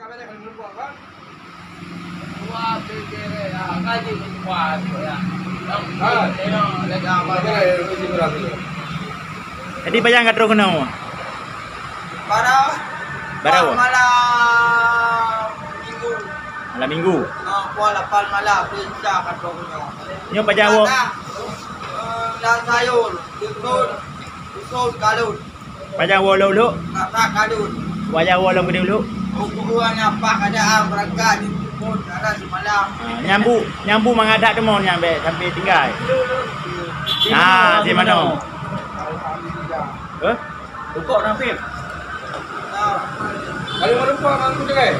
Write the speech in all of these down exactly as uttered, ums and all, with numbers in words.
Jadi pajan ka trok keunoe? Bara. Bara. Malam Minggu. Malam Minggu. Ha, pukul lapan malam, Isa ka trok keunoe. Nyoe pajan woe? Dah, eh, lam sayur, dusun, dusun Kalon. Pajan woe lôn Uluk? Rasa Kalon. Pajan woe lôn Gede Uluk? Ukuran apa keadaan berangkat di pun ada semalam. Ha, nyambu, nyambu mangat that teumon nyang bèk sampai tinggai. Ha, si mano. Alhamdulillah. Eh? Rukok nang pim. Kalau merupakan aku dengar.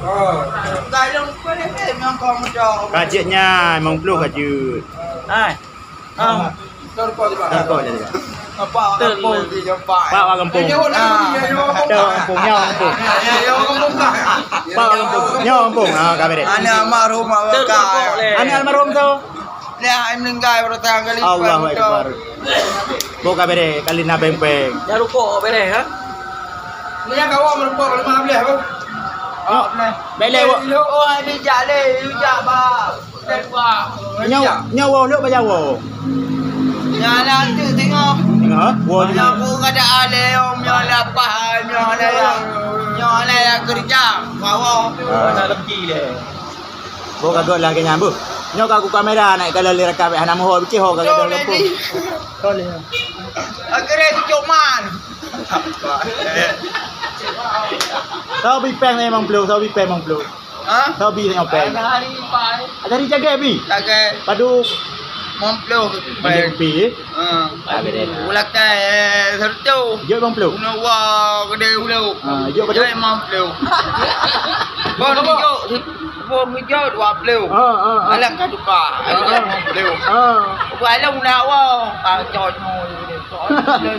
Oh. Ka jeuet nyan, limong ploh ka jeuet. Hai. Ah. Rukok je, Pak. Rukok je, Pak. Pak Wak Gampông. Pak Wak Gampông. Pak Wak Gampông. Nyoe Wak Gampông. Pak Wak Gampông. Nyoe Wak Gampông. Ah, ka bereh. Aneuk almarhum Abah Bakar. Aneuk almarhum tu? Nah, meuninggai baru tanggal lima. Allahu Akbar. Boh ka bereh, kali na peng-peng. Ya rukok bereh, ha? Ni yang kawan merukok lima belas, Bang. Oh, bèk lé, Wak. Oh, ini jak lé, you jak, Bang. Nyoe, nyoe woe lôn pajan woe? Nyoe lah tu tengok. Tengok, woe. Nyoe aku kada alé, nyoe lapah, nyoe lah, nyoe lah kerja, bawa. Ah. Ada lagi lé. Boh ka göt lah keu nyan, boh. Nyoe ka aku kamera, nak kalau lé rakam, hana meuho, bicih ho ka gadang gampông. Akhirnya cucuk man. Tau bi peng limong ploh, tau bi peng limong ploh. Ha? Tau bi limong peng. Ada hari, Pak. Ada hari jaga bi? Jaga. Padu. Limong ploh. Banyak pi. Ha. Ada deh. Ulakai, eh, sertu. Jok limong ploh. Guna wa gede ulu. Ha, jok padu. Jok limong ploh. Bon, jok. Bon, jok dua ploh. Ha, ha, ha. Alang ka tukar. Ha, ha. Limong ploh. Ha. Buat alang guna wa. Ah, jok.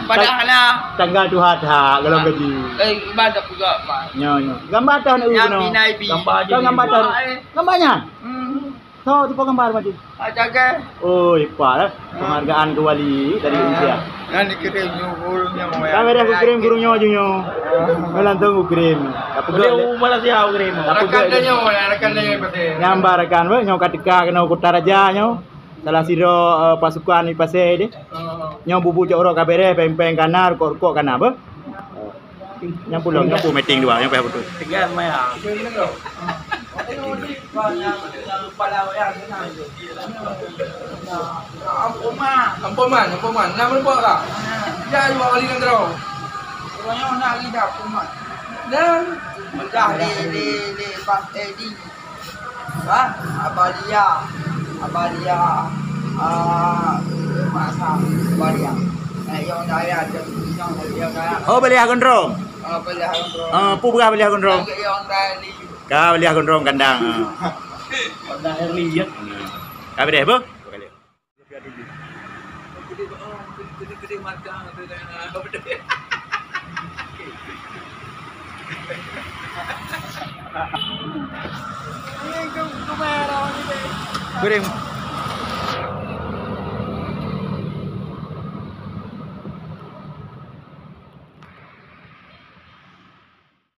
Padahal lah. Tanggal tu hat-hat kalau gaji. Eh, ibadah juga, Pak. Nyo, nyo. Gambar tah nak guna. Gambar je. Gambar tah. Gambar nyan? Hmm. Tho, tu gambar mati. Ah, jaga. Oi, Pak, eh. Penghargaan ke wali dari Indonesia. Yang dikirim guru nyoe. Kami dah kirim guru nyoe je nyoe. Malam tu kirim. Apa boleh ke? Malaysia kirim. Apa rakan ke? Dia nyoe, rakan dia nyoe pasti. Nyambar rakan, weh, nyoe ka teuka keunoe Kota Raja nyoe. Salah sidroe, eh, pasukan di Pasé deh. Nyoe bubu cok uroe ka bereh, peng-peng kana, rukok-rukok kana, beh. Nyang pulang, nyang pu meeting dua, nyang payah betul. Tinggal maya. Ampoman, ampoman. Nama lupa kak? Ya, ibu wali nanggroe. Orangnya nak lidah, ampoman. Dan mentah di, di, di, Pak Edi. Ha? Abalia. Abalia. Ah, masa Abalia. Eh, yang daya, yang, yang daya. Oh, beliah gondrong. Ah, beliah gondrong. Ah, pu beurah beliah gondrong. Yang daya. Ka beliah gondrong kandang. Ah. Kandang Erli, ya. Hmm. Ka bereh, bu? Kering.